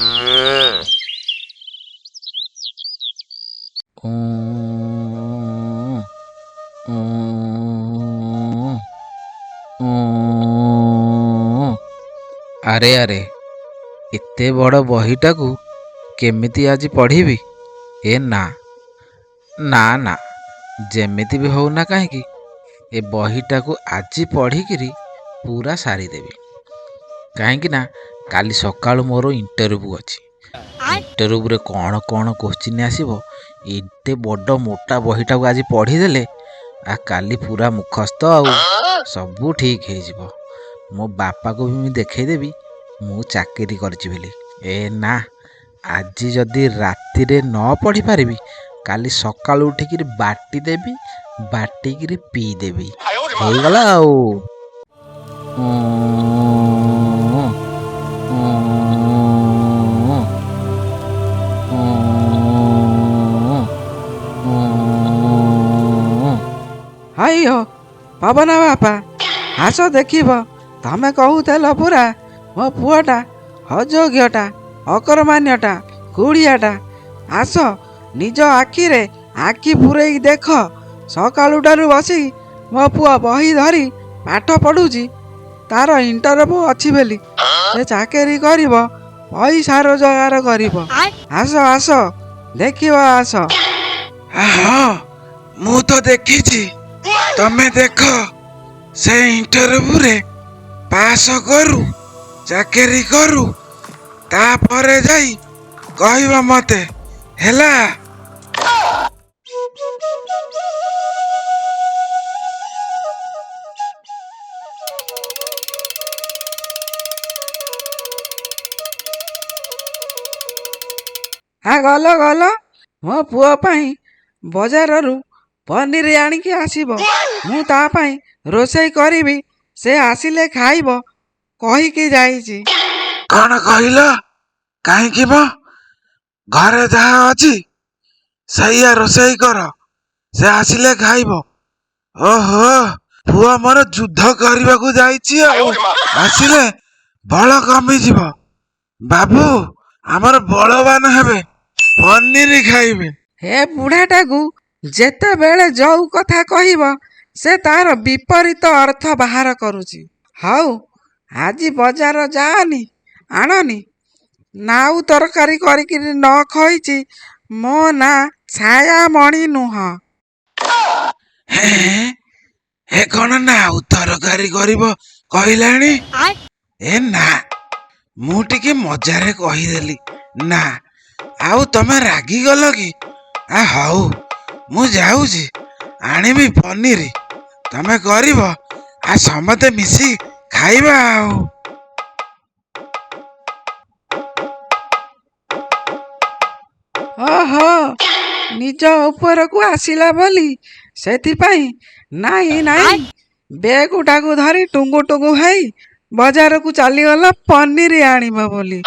ଉଁ, ଉଁ, ଉଁ। ଆରେ ଆରେ, ଏତେ ବଡ଼ ବହିଟାକୁ କେମିତି ଆଜି ପଢ଼ିବି? ଏ ନା ନା ନା, ଯେମିତି ବି ହଉନା କାହିଁକି ଏ ବହିଟାକୁ ଆଜି ପଢ଼ିକିରି ପୁରା ସାରିଦେବି। କାହିଁକି ନା କାଲି ସକାଳୁ ମୋର ଇଣ୍ଟରଭ୍ୟୁ ଅଛି। ଇଣ୍ଟରଭ୍ୟୁରେ କ'ଣ କ'ଣ କୋଶ୍ଚିନ୍ ଆସିବ, ଏତେ ବଡ଼ ମୋଟା ବହିଟାକୁ ଆଜି ପଢ଼ିଦେଲେ ଆ କାଲି ପୁରା ମୁଖସ୍ଥ ଆଉ ସବୁ ଠିକ୍ ହେଇଯିବ। ମୋ ବାପାକୁ ବି ମୁଁ ଦେଖେଇଦେବି ମୁଁ ଚାକିରି କରିଛି ବୋଲି। ଏ ନା, ଆଜି ଯଦି ରାତିରେ ନ ପଢ଼ିପାରିବି କାଲି ସକାଳୁ ଉଠିକିରି ବାଟି ଦେବି, ବାଟିକିରି ପିଇଦେବି, ହେଇଗଲା ଆଉ। ଉଁ, ଉଁ, ଉଁ, ଉଁ। ହଇହୋ ପବନ ବାପା, ଆସ ଦେଖିବ। ତମେ କହୁଥିଲ ପୁରା ମୋ ପୁଅଟା ଅଯୋଗ୍ୟଟା, ଅକର୍ମାନ୍ୟଟା, କୁଡ଼ିଆଟା। ଆସ, ନିଜ ଆଖିରେ ଆଖି ପୂରେଇକି ଦେଖ। ସକାଳୁଟାରୁ ବସି ମୋ ପୁଅ ବହି ଧରି ପାଠ ପଢ଼ୁଛି, ତାର ଇଣ୍ଟରଭ୍ୟୁ ଅଛି ବୋଲି। ସେ ଚାକିରି କରିବ, ପଇସା ରୋଜଗାର କରିବ। ଆସ ଆସ, ଦେଖିବ ଆସ। ହଁ, ମୁଁ ତ ଦେଖିଛି, ତମେ ଦେଖ। ସେ ଇଣ୍ଟରଭ୍ୟୁରେ ପାସ କରୁ, ଚାକିରି କରୁ, ତାପରେ ଯାଇ କହିବ ମତେ, ହେଲା? ଆ ଗଲ ଗଲ, ମୋ ପୁଅ ପାଇଁ ବଜାରରୁ ପନିର ଆଣିକି ଆସିବ। ମୁଁ ତା ପାଇଁ ରୋଷେଇ କରିବି, ସେ ଆସିଲେ ଖାଇବ କହିକି ଯାଇଛି। କଣ କହିଲ? କାହିଁକି ମ? ଘରେ ଯାହା ଅଛି ସେଇଆ ରୋଷେଇ କର, ସେ ଆସିଲେ ଖାଇବ। ଓହୋ, ପୁଅ ମୋର ଯୁଦ୍ଧ କରିବାକୁ ଯାଇଛି ଆଉ ଆସିଲେ ବଳ କମିଯିବ। ବାବୁ ଆମର ବଳବାନ ହେବେ, ପନିର ଖାଇବେ। ହେ ବୁଢ଼ାଟାକୁ ଯେତେବେଳେ ଯୋଉ କଥା କହିବ ସେ ତାର ବିପରୀତ ଅର୍ଥ ବାହାର କରୁଛି। ହଉ, ଆଜି ବଜାର ଯାଅନି, ଆଣନି। ନାଉ ତରକାରୀ କରିକିରି ନ ଖୋଇଛି ମୋ ନାଁ ଛାୟାମଣି ନୁହଁ। ହେଁ, ଏ କଣ ନାଉ ତରକାରୀ କରିବ କହିଲାଣି? ଏ ନା, ମୁଁ ଟିକେ ମଜାରେ କହିଦେଲି ନା, ଆଉ ତମେ ରାଗିଗଲ କି? ଆ ହଉ, ମୁଁ ଯାଉଛି ଆଣିବି ପନିର, ତମେ କରିବ, ଆ ସମସ୍ତେ ମିଶି ଖାଇବା ଆଉ। ଓହୋ, ନିଜ ଉପରକୁ ଆସିଲା ବୋଲି ସେଥିପାଇଁ ନାଇଁ ନାଇଁ ବେଗୁଟାକୁ ଧରି ଟୁଙ୍ଗୁ ଟୁଙ୍ଗୁ ହେଇ ବଜାରକୁ ଚାଲିଗଲା ପନିର ଆଣିବ ବୋଲି।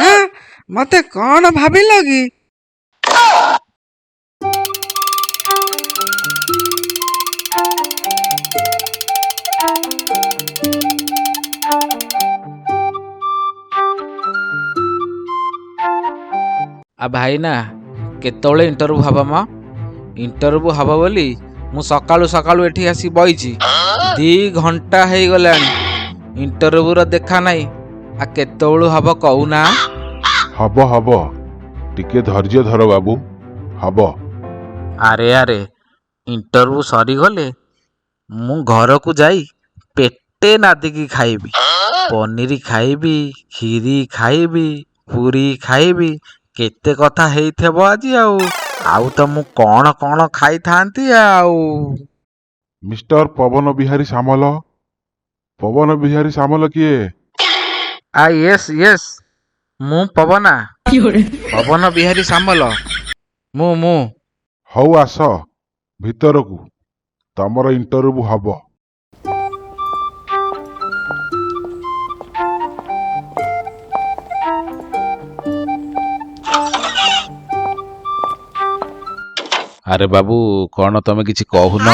ଆଁ, ମତେ କଣ ଭାବିଲ କି? ଆ ଭାଇନା, କେତେବେଳେ ଇଣ୍ଟରଭ୍ୟୁ ହବ ମ? ଇଣ୍ଟରଭ୍ୟୁ ହବ ବୋଲି ମୁଁ ସକାଳୁ ସକାଳୁ ଏଠି ଆସି ବଇଛି, 2 ଘଣ୍ଟା ହେଇଗଲାଣି, ଇଣ୍ଟରଭ୍ୟୁର ଦେଖା ନାହିଁ। ଆ କେତେବେଳୁ ହବ କହୁନା? ହବ ହବ, ଟିକେ ଧୈର୍ଯ୍ୟ ଧର ବାବୁ, ହବ। ଆରେ ଆରେ, ଇଣ୍ଟରଭ୍ୟୁ ସରିଗଲେ ମୁଁ ଘରକୁ ଯାଇ ପେଟେ ନାଦିକି ଖାଇବି। ପନିର ଖାଇବି, କ୍ଷୀରି ଖାଇବି, ପୁରୀ ଖାଇବି, କେତେ କଥା ହେଇଥିବ ଆଜି। ଆଉ ଆଉ ତ ମୁଁ କଣ କଣ ଖାଇଥାନ୍ତି ଆଉ। ମିଷ୍ଟର ପବନ ବିହାରୀ ସାମଲ, ପବନ ବିହାରୀ ସାମଲ କିଏ? ଆ ୟେସ୍ ୟେସ୍, ମୁଁ ପବନା, ପବନ ବିହାରୀ ସାମଲ, ମୁଁ ମୁଁ। ହଉ ଆସ ଭିତରକୁ, ତମର ଇଣ୍ଟରଭ୍ୟୁ ହବ। ଆରେ ବାବୁ, କଣ ତମେ କିଛି କହୁନ?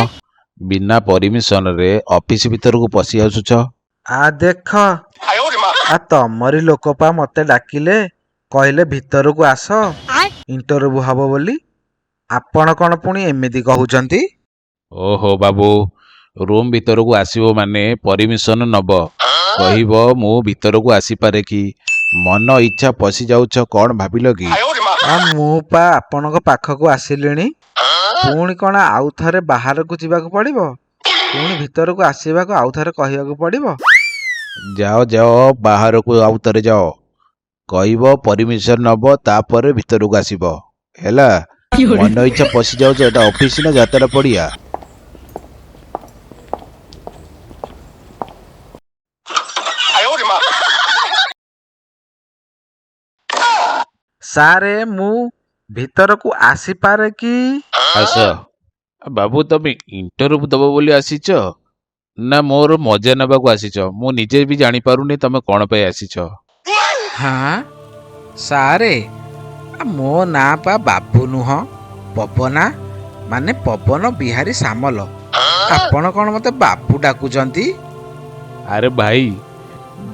ବିନା ପରମିଶନରେ ଅଫିସ ଭିତରକୁ ପଶି ଆସୁଛ? ଆ ଦେଖ, ଆ ତମରି ଲୋକ ପା ମତେ ଡାକିଲେ, କହିଲେ ଭିତରକୁ ଆସ, ଇଣ୍ଟରଭ୍ୟୁ ହବ ବୋଲି। ଆପଣ କ'ଣ ପୁଣି ଏମିତି କହୁଛନ୍ତି? ଓହୋ ବାବୁ, ରୁମ୍ ଭିତରକୁ ଆସିବ ମାନେ ପରମିଶନ ନବ, କହିବ ମୁଁ ଭିତରକୁ ଆସିପାରେ କି? ମନ ଇଚ୍ଛା ପଶି ଯାଉଛ, କ'ଣ ଭାବିଲ କି? ଆ ମୁଁ ପା ଆପଣଙ୍କ ପାଖକୁ ଆସିଲିଣି, ପୁଣି କ'ଣ ଆଉ ଥରେ ବାହାରକୁ ଯିବାକୁ ପଡ଼ିବ? ପୁଣି ଭିତରକୁ ଆସିବାକୁ ଆଉ ଥରେ କହିବାକୁ ପଡ଼ିବ? ଯାଅ ଯାଅ, ବାହାରକୁ ଆଉ ଥରେ ଯାଅ, କହିବ, ପରମିଶନ ନବ, ତାପରେ ଭିତରକୁ ଆସିବ, ହେଲା? ମନ ଇଚ୍ଛା ପଶି ଯାଉଛ, ଏଟା ଅଫିସ ନା ଯାତ୍ରା ପଡ଼ିଆ? ସାରେ, ମୁଁ ଭିତରକୁ ଆସିପାରେ କି? ଆସ ବାବୁ। ତମେ ଇଣ୍ଟରଭ୍ୟୁ ଦବ ବୋଲି ଆସିଛ ନା ମୋର ମଜା ନେବାକୁ ଆସିଛ? ମୁଁ ନିଜେ ବି ଜାଣିପାରୁନି ତମେ କ'ଣ ପାଇଁ ଆସିଛ। ହଁ ସାରେ, ମୋ ନାଁ ପା ବାବୁ ନୁହଁ, ପବନା, ମାନେ ପବନ ବିହାରୀ ସାମଲ। ଆପଣ କ'ଣ ମୋତେ ବାବୁ ଡାକୁଛନ୍ତି? ଆରେ ଭାଇ,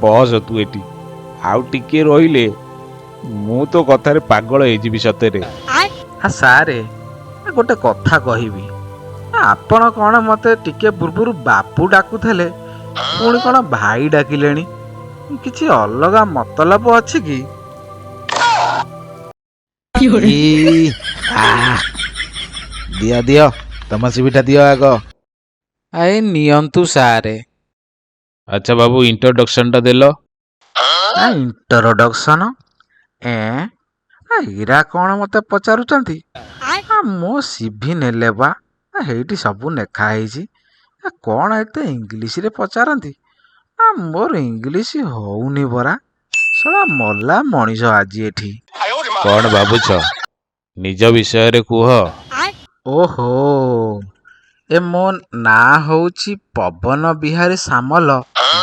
ବସ ତୁ ଏଠି, ଆଉ ଟିକେ ରହିଲେ ମୁଁ ତୋ କଥାରେ ପାଗଳ ହେଇଯିବି ସତରେ। ସାରେ, ଗୋଟେ କଥା କହିବି। ଆପଣ କ'ଣ ମୋତେ ଟିକେ ପୂର୍ବରୁ ବାବୁ ଡାକୁଥିଲେ, ପୁଣି କ'ଣ ଭାଇ ଡାକିଲେଣି? କିଛି ଅଲଗା ମତଲବ ଅଛି କି? ଇ, ଆ, ଦିଅ ଦିଅ, ତମ ସିବିଟା ଦିଅ ଆଗ। ଏ ନିଅନ୍ତୁ ସାରେ। ଆଚ୍ଛା ବାବୁ, ଇଣ୍ଟ୍ରୋଡକ୍ସନଟା ଦେଲ। ଇଣ୍ଟ୍ରୋଡକ୍ସନ? ଏଁ, ଇରା କ'ଣ ମୋତେ ପଚାରୁଛନ୍ତି? ମୋ ସିଭି ନେଲେ ବା, ହେଇଠି ସବୁ ଲେଖା ହେଇଛି। କ'ଣ ଏତେ ଇଂଲିଶରେ ପଚାରନ୍ତି? ମୋର ଇଂଲିଶ ହଉନି ପରା। ଶଳା ମଲା ମଣିଷ ଆଜି ଏଠି। କ'ଣ ଭାବୁଛ? ନିଜ ବିଷୟରେ କୁହ। ଓହୋ, ମୋ ନାଁ ହଉଛି ପବନ ବିହାରୀ ସାମଲ,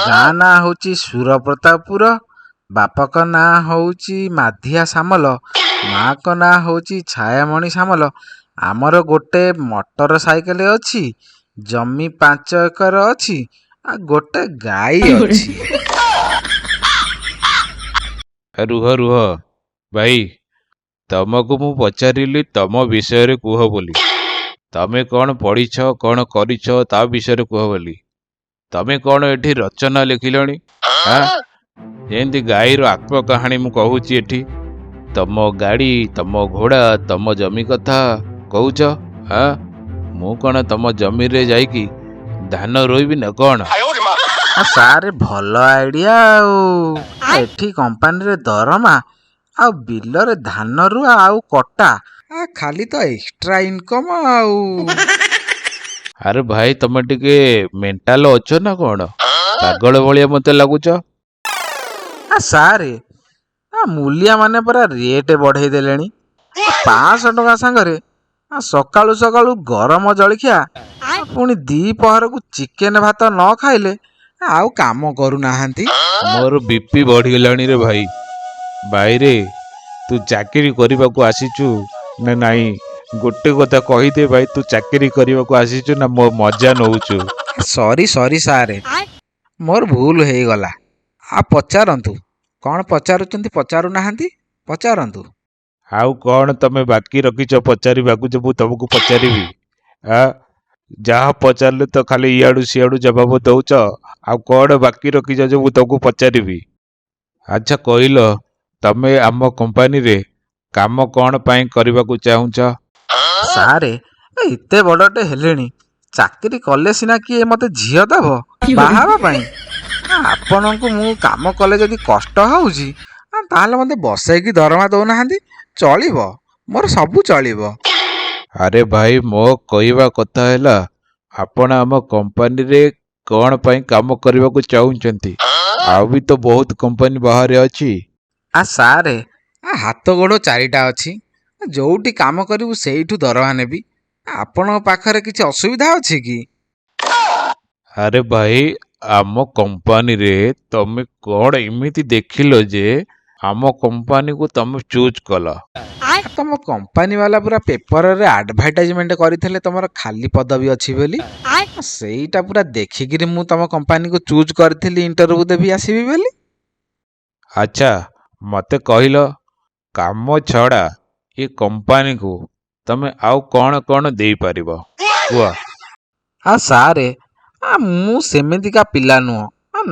ଗାଁ ନାଁ ହଉଛି ସୁରପ୍ରତାପପୁର, ବାପାଙ୍କ ନାଁ ହଉଛି ମାଧିଆ ସାମଲ, ମାଙ୍କ ନାଁ ହଉଛି ଛାୟାମଣି ସାମଲ। ଆମର ଗୋଟେ ମଟର ସାଇକେଲ ଅଛି, ଜମି 5 ଏକର ଅଛି, ଆଉ ଗୋଟେ ଗାଈ ଅଛି। ରୁହ ରୁହ ଭାଇ, ତମକୁ ମୁଁ ପଚାରିଲି ତମ ବିଷୟରେ କୁହ ବୋଲି। ତମେ କ'ଣ ପଢ଼ିଛ, କ'ଣ କରିଛ, ତା ବିଷୟରେ କୁହ ବୋଲି। ତମେ କ'ଣ ଏଠି ରଚନା ଲେଖିଲଣି? ଆଁ, ଯେମିତି ଗାଈର ଆତ୍ମକାହାଣୀ ମୁଁ କହୁଛି ଏଠି, ତମ ଗାଡ଼ି, ତମ ଘୋଡ଼ା, ତମ ଜମି କଥା କହୁଛ। ଆଁ, ମୁଁ କ'ଣ ତମ ଜମିରେ ଯାଇକି ଧାନ ରୋଇବି ନା କ'ଣ? ସାରେ, ଭଲ ଆଇଡ଼ିଆ। ଆଉ ଏଠି କମ୍ପାନୀରେ ଦରମା, ଆଉ ବିଲରେ ଧାନ ରୁଆ ଆଉ କଟା, ଖାଲି ତ ଏକ୍ସଟ୍ରା ଇନକମ୍ ଆଉ। ଆରେ ଭାଇ, ତମେ ଟିକେ ମେଣ୍ଟାଲ ଅଛ ନା କ'ଣ? ପାଗଳ ଭଳିଆ ମତେ ଲାଗୁଛ। ସାରେ, ମୂଲିଆ ମାନେ ପରା ରେଟ୍ ବଢ଼େଇ ଦେଲେଣି। 500 ଟଙ୍କା ସାଙ୍ଗରେ ସକାଳୁ ସକାଳୁ ଗରମ ଜଳଖିଆ, ପୁଣି ଦ୍ୱିପହରକୁ ଚିକେନ ଭାତ ନ ଖାଇଲେ ଆଉ କାମ କରୁନାହାନ୍ତି। ମୋର ବିପି ବଢିଗଲାଣି ରେ ଭାଇ। ଭାଇରେ, ତୁ ଚାକିରି କରିବାକୁ ଆସିଛୁ ନା ନାହିଁ? ଗୋଟେ କଥା କହିଦେ ଭାଇ, ତୁ ଚାକିରି କରିବାକୁ ଆସିଛୁ ନା ମୋ ମଜା ନଉଛୁ? ସରି ସରି ସାରେ, ମୋର ଭୁଲ ହେଇଗଲା। ଆଉ ପଚାରନ୍ତୁ, କ'ଣ ପଚାରୁଛନ୍ତି? ପଚାରୁନାହାନ୍ତି, ପଚାରନ୍ତୁ। ଆଉ କ'ଣ ତମେ ବାକି ରଖିଛ ପଚାରିବାକୁ ଯେ ମୁଁ ତମକୁ ପଚାରିବି? ଆ, ଯାହା ପଚାରିଲେ ତ ଖାଲି ଇଆଡୁ ସିଆଡୁ ଜବାବ ଦଉଛ। ଆଉ କ'ଣ ବାକି ରଖିଛ ଯେ ମୁଁ ତମକୁ ପଚାରିବି? ଆଚ୍ଛା କହିଲ, ତମେ ଆମ କମ୍ପାନୀରେ କାମ କ'ଣ ପାଇଁ କରିବାକୁ ଚାହୁଁଛ? ସାରେ, ଏତେ ବଡ଼ଟେ ହେଲେଣି, ଚାକିରି କଲେ ସିନା କିଏ ମୋତେ ଝିଅ ଦବ ବାହା ହେବା ପାଇଁ। ଆପଣଙ୍କୁ ମୁଁ କାମ କଲେ ଯଦି କଷ୍ଟ ହଉଛି, ତାହେଲେ ମୋତେ ବସେଇକି ଦରମା ଦଉନାହାନ୍ତି, ଚଳିବ, ମୋର ସବୁ ଚଳିବ। ଆରେ ଭାଇ, ମୋ କହିବା କଥା ହେଲା, ଆପଣ ଆମ କମ୍ପାନୀରେ କ'ଣ ପାଇଁ କାମ କରିବାକୁ ଚାହୁଁଛନ୍ତି? ଆଉ ବି ତ ବହୁତ କମ୍ପାନୀ ବାହାରେ ଅଛି। ସାରେ, ହାତ ଗୋଡ଼ ଚାରିଟା ଅଛି, ଯୋଉଠି କାମ କରିବୁ ସେଇଠୁ ଦରମା ନେବି। ଆପଣଙ୍କ ପାଖରେ କିଛି ଅସୁବିଧା ଅଛି କି? ଆରେ ଭାଇ, ଆମ କମ୍ପାନୀରେ ତମେ କ'ଣ ଏମିତି ଦେଖିଲ ଯେ ଆମ କମ୍ପାନୀକୁ ତମେ ଚୁଜ୍ କଲ? ତମ କମ୍ପାନୀ ବାଲା ପୁରା ପେପରରେ ଆଡଭର୍ଟାଇଜମେଣ୍ଟ କରିଥିଲେ ତମର ଖାଲି ପଦବୀ ଅଛି ବୋଲି। ସେଇଟା ପୁରା ଦେଖିକିରି ମୁଁ ତମ କମ୍ପାନୀକୁ ଚୁଜ୍ କରିଥିଲି, ଇଣ୍ଟରଭ୍ୟୁ ଦେବି ଆସିବି ବୋଲି। ଆଚ୍ଛା, ମତେ କହିଲ। କାମ ଛଡ଼ା ଏ କମ୍ପାନୀକୁ ତମେ ଆଉ କ'ଣ କ'ଣ ଦେଇପାରିବ କୁହ। ଆ ସାରେ, ମୁଁ ସେମିତିକା ପିଲା ନୁହଁ।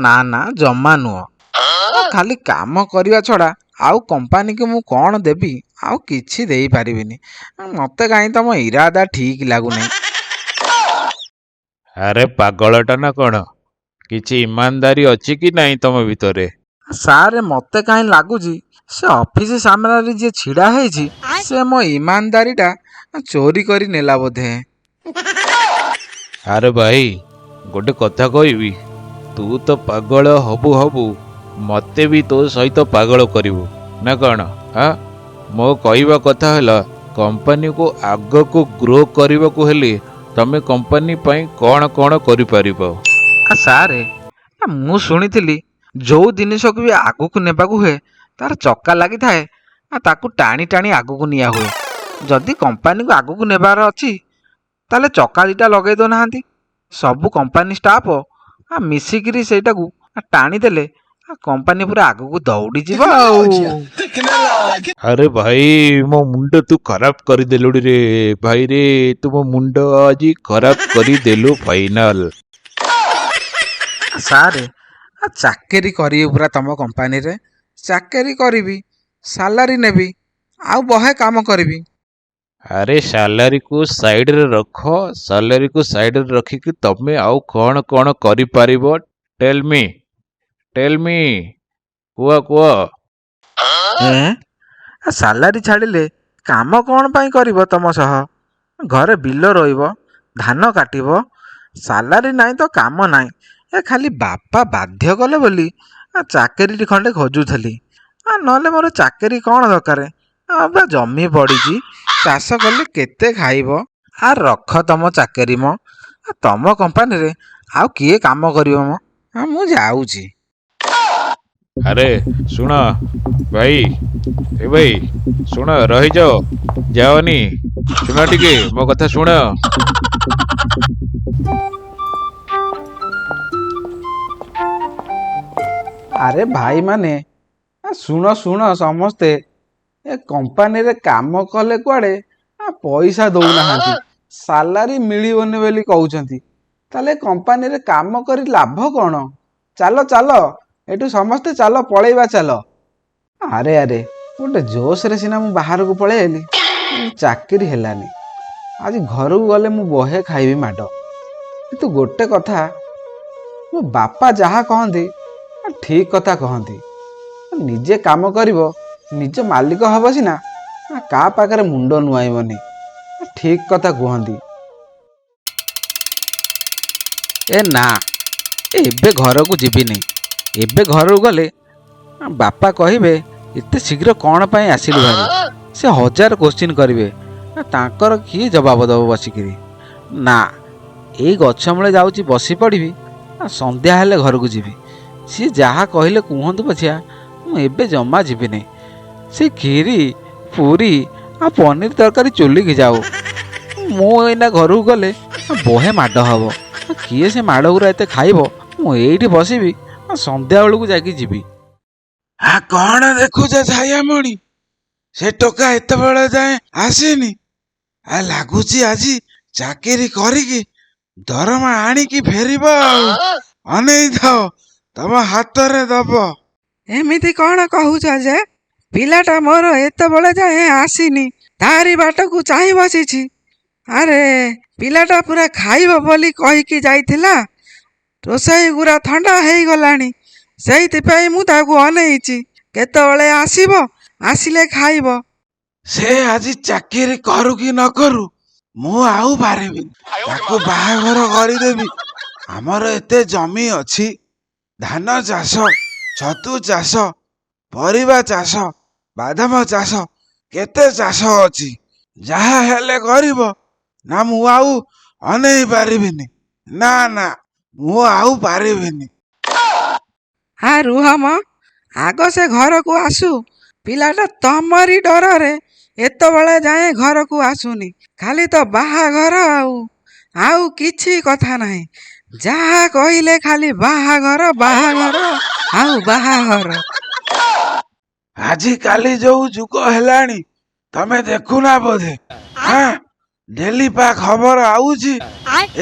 ନା ନା, ଜମା ନୁହଁ। ଖାଲି କାମ କରିବା ଛଡ଼ା ଆଉ କମ୍ପାନୀକୁ ମୁଁ କ'ଣ ଦେବି? ଆଉ କିଛି ଦେଇପାରିବିନି। ମୋତେ କାହିଁ ତମ ଇରାଦା ଠିକ୍ ଲାଗୁନାହିଁ। ଆରେ ପାଗଳଟା ନା କ'ଣ? କିଛି ଇମାନଦାରୀ ଅଛି କି ନାହିଁ ତମ ଭିତରେ? ସାରେ, ମୋତେ କାହିଁ ଲାଗୁଛି ସେ ଅଫିସ ସାମ୍ନାରେ ଯିଏ ଛିଡ଼ା ହେଇଛି ସେ ମୋ ଇମାନଦାରୀଟା ଚୋରି କରି ନେଲା ବୋଧେ। ଆରେ ଭାଇ, ଗୋଟେ କଥା କହିବି, ତୁ ତ ପାଗଳ ହବୁ ହବୁ, ମୋତେ ବି ତୋ ସହିତ ପାଗଳ କରିବୁ ନା କ'ଣ? ହଁ, ମୋ କହିବା କଥା ହେଲା, କମ୍ପାନୀକୁ ଆଗକୁ ଗ୍ରୋ କରିବାକୁ ହେଲେ ତମେ କମ୍ପାନୀ ପାଇଁ କ'ଣ କ'ଣ କରିପାରିବ? ସାରେ, ମୁଁ ଶୁଣିଥିଲି ଯୋଉ ଜିନିଷକୁ ବି ଆଗକୁ ନେବାକୁ ହୁଏ ତାର ଚକା ଲାଗିଥାଏ, ତାକୁ ଟାଣି ଟାଣି ଆଗକୁ ନିଆ ହୁଏ। ଯଦି କମ୍ପାନୀକୁ ଆଗକୁ ନେବାର ଅଛି ତାହେଲେ ଚକା ଦୁଇଟା ଲଗେଇ ଦେଉନାହାନ୍ତି, ସବୁ କମ୍ପାନୀ ଷ୍ଟାଫ୍ ମିଶିକିରି ସେଇଟାକୁ ଟାଣିଦେଲେ କମ୍ପାନୀ ପୁରା ଆଗକୁ ଦୌଡ଼ିଯିବ ଆଉ। ଆରେ ଭାଇ, ମୋ ମୁଣ୍ଡ ତୁ ଖରାପ କରିଦେଲୁଣି ରେ ଭାଇ ରେ। ତୁ ମୋ ମୁଣ୍ଡ ଆଜି ଖରାପ କରିଦେଲୁ ଫାଇନାଲ। ସାରେ, ଚାକିରି କରିବି ପୁରା ତମ କମ୍ପାନୀରେ ଚାକିରି କରିବି, ସାଲାରୀ ନେବି ଆଉ ବହେ କାମ କରିବି। ଆରେ ସାଲାରୀକୁ ସାଇଡରେ ରଖ। ସାଲାରୀକୁ ସାଇଡରେ ରଖିକି ତମେ ଆଉ କ'ଣ କ'ଣ କରିପାରିବ? ଟେଲ୍ ମି, ଟେଲ୍ ମି, କୁହ କୁହ। ଏଁ, ସାଲାରୀ ଛାଡ଼ିଲେ କାମ କ'ଣ ପାଇଁ କରିବ ତମ ସହ? ଘରେ ବିଲ ରୋଇବ, ଧାନ କାଟିବ? ସାଲାରୀ ନାହିଁ ତ କାମ ନାହିଁ। ଏ ଖାଲି ବାପା ବାଧ୍ୟ କଲେ ବୋଲି ଚାକିରି ଖଣ୍ଡେ ଖୋଜୁଥିଲି, ନହେଲେ ମୋର ଚାକିରି କ'ଣ ଦରକାର? ବା ଜମି ପଡ଼ିଛି, ଚାଷ କଲେ କେତେ ଖାଇବ। ରଖ ତମ ଚାକିରି ମ। ତମ କମ୍ପାନୀରେ ଆଉ କିଏ କାମ କରିବ ମ? ମୁଁ ଯାଉଛି। ଆରେ ଶୁଣ ଭାଇ, ଏ ଭାଇ ଶୁଣ, ରହିଯାଅ, ଯାଅନି। ଶୁଣ ଟିକେ, ମୋ କଥା ଶୁଣ। ଆରେ ଭାଇମାନେ, ଶୁଣ ଶୁଣ ସମସ୍ତେ। ଏ କମ୍ପାନୀରେ କାମ କଲେ କୁଆଡ଼େ ପଇସା ଦଉନାହାନ୍ତି, ସାଲାରୀ ମିଳିବନି ବୋଲି କହୁଛନ୍ତି। ତାହେଲେ କମ୍ପାନୀରେ କାମ କରି ଲାଭ କ'ଣ? ଚାଲ ଚାଲ, ଏଠୁ ସମସ୍ତେ ଚାଲ, ପଳେଇବା ଚାଲ। ଆରେ ଆରେ, ଗୋଟେ ଜୋସରେ ସିନା ମୁଁ ବାହାରକୁ ପଳେଇ ଆଇଲି, ଚାକିରି ହେଲାନି। ଆଜି ଘରକୁ ଗଲେ ମୁଁ ବହେ ଖାଇବି ମାଡ଼। କିନ୍ତୁ ଗୋଟେ କଥା, ମୋ ବାପା ଯାହା କହନ୍ତି ଠିକ୍ କଥା କହନ୍ତି। ନିଜେ କାମ କରିବ, ନିଜ ମାଲିକ ହବ ସିନା, କାହା ପାଖରେ ମୁଣ୍ଡ ନୁଆଇବନି। ଠିକ୍ କଥା କୁହନ୍ତି। ଏ ନା, ଏବେ ଘରକୁ ଯିବିନି। ଏବେ ଘରକୁ ଗଲେ ବାପା କହିବେ ଏତେ ଶୀଘ୍ର କ'ଣ ପାଇଁ ଆସିଲୁ ଭାରି? ସେ ହଜାର କୋଶ୍ଚିନ୍ କରିବେ, ତାଙ୍କର କିଏ ଜବାବ ଦେବ ବସିକିରି? ନା, ଏଇ ଗଛ ମୂଳେ ଯାଉଛି ବସି ପଡ଼ିବି, ସନ୍ଧ୍ୟା ହେଲେ ଘରକୁ ଯିବି। ସିଏ ଯାହା କହିଲେ କୁହନ୍ତୁ ପଛିଆ, ମୁଁ ଏବେ ଜମା ଯିବିନି। ସେ କ୍ଷୀରି ପୁରୀ ଆଉ ପନିର ତରକାରୀ ଚୁଲିକି ଯାଉ। ମୁଁ ଏଇନା ଘରକୁ ଗଲେ ବହେ ମାଡ଼ ହବ, କିଏ ସେ ମାଡ଼ ଗୁରା ଏତେ ଖାଇବ? ମୁଁ ଏଇଠି ବସିବି, ସନ୍ଧ୍ୟାବେଳକୁ ଯାଇକି ଯିବି। କ'ଣ ଦେଖୁଛ ଛାୟାମଣି? ସେ ଟୋକା ଏତେବେଳେ ଯାଏଁ ଆସିନି। ଲାଗୁଛି ଆଜି ଚାକିରି କରିକି ଦରମା ଆଣିକି ଫେରିବ। ଆଉ ଅନେଇଥାଅ, ତମ ହାତରେ ଦବ। ଏମିତି କ'ଣ କହୁଛ ଯେ? ପିଲାଟା ମୋର ଏତେବେଳେ ଯାଏଁ ଆସିନି, ତାରି ବାଟକୁ ଚାହିଁ ବସିଛି। ଆରେ ପିଲାଟା ପୁରା ଖାଇବ ବୋଲି କହିକି ଯାଇଥିଲା, ରୋଷେଇ ଗୁରା ଥଣ୍ଡା ହେଇଗଲାଣି। ସେଇଥିପାଇଁ ମୁଁ ତାକୁ ଅନେଇଛି, କେତେବେଳେ ଆସିବ, ଆସିଲେ ଖାଇବ। ସେ ଆଜି ଚାକିରି କରୁ କି ନ କରୁ, ମୁଁ ଆଉ ପାରିବିନି। ତାକୁ ବାହାଘର କରିଦେବି। ଆମର ଏତେ ଜମି ଅଛି, ଧାନ ଚାଷ, ଛତୁ ଚାଷ, ପରିବା ଚାଷ, ବାଦାମ ଚାଷ, କେତେ ଚାଷ ଅଛି। ଯାହା ହେଲେ କରିବ ନା, ମୁଁ ଆଉ ଅନେଇ ପାରିବିନି। ନା ନା, ମୁଁ ଆଉ ପାରିବିନି। ରୁହ ମ, ଆଗ ସେ ଘରକୁ ଆସୁ। ପିଲାଟା ତମରି ଡରରେ ଏତେବେଳେ ଯାଏଁ ଘରକୁ ଆସୁନି। ଖାଲି ତ ବାହାଘର, ଆଉ କିଛି କଥା ନାହିଁ। ଯାହା କହିଲେ ଖାଲି ବାହାଘର, ବାହାଘର ଆଉ ବାହାଘର। ଆଜିକାଲି ଯୋଉ ଯୁଗ ହେଲାଣି ତମେ ଦେଖୁନା ବୋଧେ? ହଁ, ଡେଲି ପା ଖବର ଆଉଛି,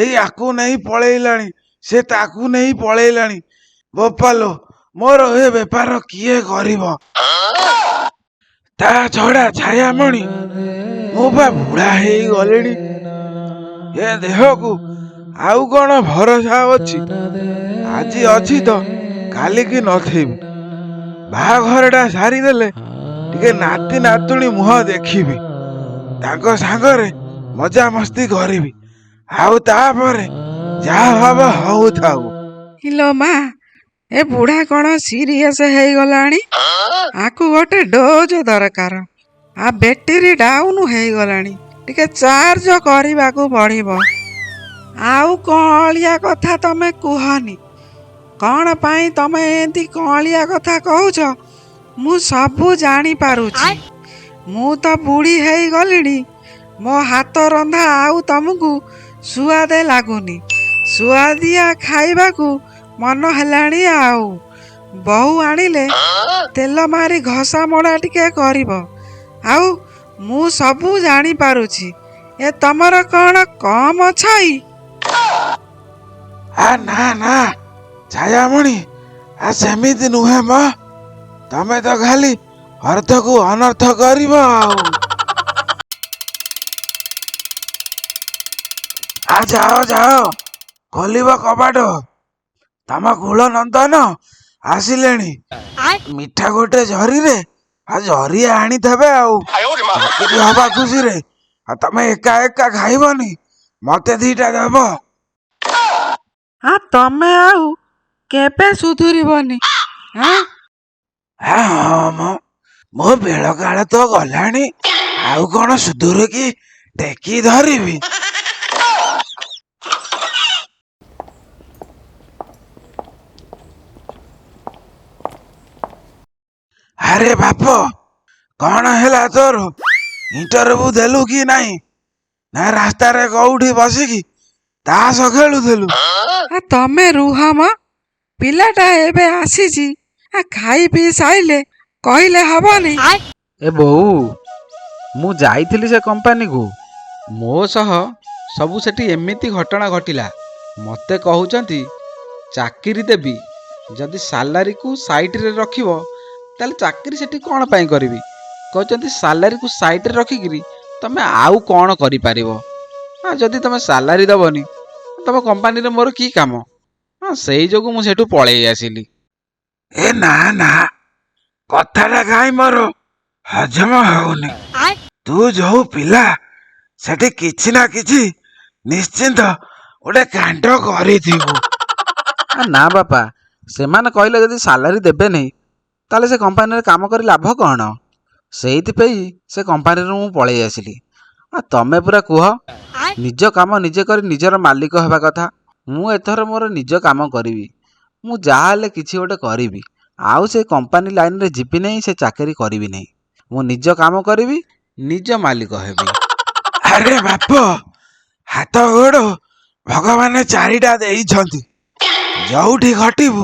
ଏଇ ଆକୁ ନେଇ ପଳେଇଲାଣି, ସେ ତାକୁ ନେଇ ପଳେଇଲାଣି। ବୋପାଲୋ, ମୋର ଏ ବେପାର କିଏ କରିବ? ତା ଛଡା ଛାୟାମଣି, ମୁଁ ପା ବୁଢା ହେଇଗଲିଣି। ଏ ଦେହକୁ ଆଉ କଣ ଭରସା ଅଛି? ଆଜି ଅଛି ତ କାଲିକି ନଥିବି। ବାହାଘରଟା ସାରିଦେଲେ ଟିକେ ନାତି ନାତୁଣୀ ମୁହଁ ଦେଖିବି, ତାଙ୍କ ସାଙ୍ଗରେ ମଜାମସ୍ତି କରିବି, ଆଉ ତାପରେ ଯାହା ହବ ହଉଥାଉ। ଇଲୋ ମା, ଏ ବୁଢା କଣ ସିରିୟସ ହେଇଗଲାଣି? ଆକୁ ଗୋଟେ ଡୋଜ ଦରକାର। ଆ ବ୍ୟାଟେରୀ ଡାଉନ ହେଇଗଲାଣି, ଟିକେ ଚାର୍ଜ କରିବାକୁ ପଡ଼ିବ। ଆଉ କଅଁଳିଆ କଥା ତମେ କୁହନି। କଣ ପାଇଁ ତମେ ଏମିତି କଅଁଳିଆ କଥା କହୁଛ, ମୁଁ ସବୁ ଜାଣିପାରୁଛି। ମୁଁ ତ ବୁଢ଼ୀ ହେଇଗଲିଣି, ମୋ ହାତ ରନ୍ଧା ଆଉ ତମକୁ ସୁଆଦେ ଲାଗୁନି। ସୁଆଦିଆ ଖାଇବାକୁ ମନ ହେଲାଣି। ଆଉ ବୋହୂ ଆଣିଲେ ତେଲ ମାରି ଘଷା ମୋଡ଼ା ଟିକେ କରିବ। ଆଉ ମୁଁ ସବୁ ଜାଣିପାରୁଛି। ଏ ତମର କଣ କମ ଛଇ? ଆ ନା ନା ଛାୟାମଣି, ଆ ସେମିତି ନୁହେଁ ମ। ତମେ ତ ଖାଲି ଅର୍ଥକୁ ଅନର୍ଥ କରିବ। ଆଉ ଆ ଯାଅ ଯାଅ, ଖୋଲିବ କବାଟ। ତମ କୁଳ ନନ୍ଦନ ଆସିଲେଣି। ମିଠା ଗୋଟେ ଜରିରେ ଆଉ ଜରି ଆଣିଥିବେ। ଆଉ ଚାକିରି ହବା ଖୁସିରେ ଆଉ ତମେ ଏକା ଏକା ଖାଇବନି, ମତେ ଦିଟା ଦବ। ଆ ତମେ ଆଉ କେବେ ସୁଧୁରିବନି? ଆଁ? ଆ ହଁ ମ, ମୋ ବେଳ କାଳ ତ ଗଲାଣି, ଆଉ କଣ ସୁଧୁରିକି ଟେକି ଧରିବି? ଆରେ ବାପ, କଣ ହେଲା ତୋର? ଇଣ୍ଟରଭ୍ୟୁ ଦେଲୁ କି ନାହିଁ, ନା ରାସ୍ତାରେ କୋଉଠି ବସିକି ତାସ ଖେଳୁଥିଲୁ? ଆ ତମେ ରୁହ ମ, ପିଲାଟା ଏବେ ଆସିଛି। ଆ ଖାଇ ପିଇ ସାଇଲେ କହିଲେ ହବନି? ଏ ବୋଉ, ମୁଁ ଯାଇଥିଲି ସେ କମ୍ପାନୀକୁ। ମୋ ସହ ସବୁ ସେଠି ଏମିତି ଘଟଣା ଘଟିଲା। ମୋତେ କହୁଛନ୍ତି ଚାକିରି ଦେବି ଯଦି ସାଲାରୀକୁ ସାଇଡ଼ରେ ରଖିବ। ତାହେଲେ ଚାକିରି ସେଠି କ'ଣ ପାଇଁ କରିବି? କହୁଛନ୍ତି ସାଲାରୀକୁ ସାଇଡ଼ରେ ରଖିକିରି ତମେ ଆଉ କ'ଣ କରିପାରିବ। ହଁ, ଯଦି ତମେ ସାଲାରୀ ଦେବନି, ତମ କମ୍ପାନୀରେ ମୋର କି କାମ? ହଁ, ସେଇ ଯୋଗୁଁ ମୁଁ ସେଠୁ ପଳେଇ ଆସିଲି। ଏ ନା ନା, କଥାଟା କାହିଁ ମୋର ହଜମ ହଉନି। ତୁ ଯୋଉ ପିଲା, ସେଠି କିଛି ନା କିଛି ନିଶ୍ଚିନ୍ତ ଗୋଟେ କାଣ୍ଡ କରିଥିବୁ। ଆ ନା ବାପା, ସେମାନେ କହିଲେ ଯଦି ସାଲାରୀ ଦେବେ ନାହିଁ, ତାହେଲେ ସେ କମ୍ପାନୀରେ କାମ କରି ଲାଭ କ'ଣ? ସେଇଥିପାଇଁ ସେ କମ୍ପାନୀରୁ ମୁଁ ପଳେଇ ଆସିଲି। ଆ ତମେ ପୁରା କୁହ, ନିଜ କାମ ନିଜେ କରି ନିଜର ମାଲିକ ହେବା କଥା। ମୁଁ ଏଥର ମୋର ନିଜ କାମ କରିବି। ମୁଁ ଯାହା ହେଲେ କିଛି ଗୋଟେ କରିବି। ଆଉ ସେ କମ୍ପାନୀ ଲାଇନରେ ଯିବି ନାହିଁ, ସେ ଚାକିରି କରିବି ନାହିଁ। ମୁଁ ନିଜ କାମ କରିବି, ନିଜ ମାଲିକ ହେବି। ଆରେ ବାପ, ହାତ ଗୋଡ଼ ଭଗବାନ ଚାରିଟା ଦେଇଛନ୍ତି, ଯୋଉଠି ଖଟିବୁ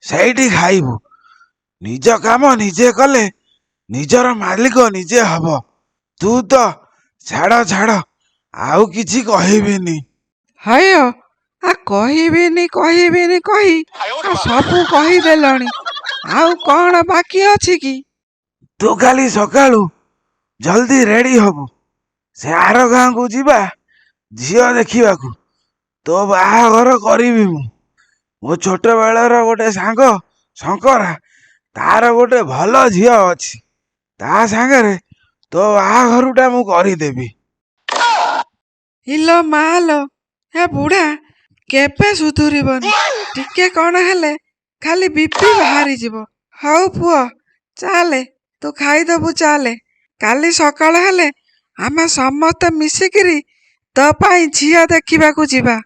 ସେଇଠି ଖାଇବୁ। ନିଜ କାମ ନିଜେ କଲେ ନିଜର ମାଲିକ ନିଜେ ହବ। ତୁ ତ ଛାଡ଼ ଛାଡ଼, ଆଉ କିଛି କହିବିନି। ହୟ, ଆ କହିବିନି କହିବିନି କହି ଆ ସବୁ କହିଦେଲଣି। ଆଉ କଣ ବାକି ଅଛି କି? ତୁ କାଲି ସକାଳୁ ଜଲ୍ଦି ରେଡି ହବୁ, ସେ ଆର ଗାଁକୁ ଯିବା ଝିଅ ଦେଖିବାକୁ। ତୋ ବାହାଘର କରିବି ମୁଁ। ମୋ ଛୋଟବେଳର ଗୋଟେ ସାଙ୍ଗ ଶଙ୍କରା, ତାର ଗୋଟେ ଭଲ ଝିଅ ଅଛି। ତା ସାଙ୍ଗରେ ତୋ ବାହାଘରଟା ମୁଁ କରିଦେବି। ଇଲୋ ମାଲୋ, ଏ ବୁଢା କେବେ ସୁଧୁରିବନି। ଟିକେ କଣ ହେଲେ ଖାଲି ବିପି ବାହାରିଯିବ। ହଉ ପୁଅ, ଚାଲେ, ତୁ ଖାଇଦବୁ, ଚାଲେ। କାଲି ସକାଳ ହେଲେ ଆମେ ସମସ୍ତେ ମିଶିକିରି ତୋ ପାଇଁ ଝିଅ ଦେଖିବାକୁ ଯିବା।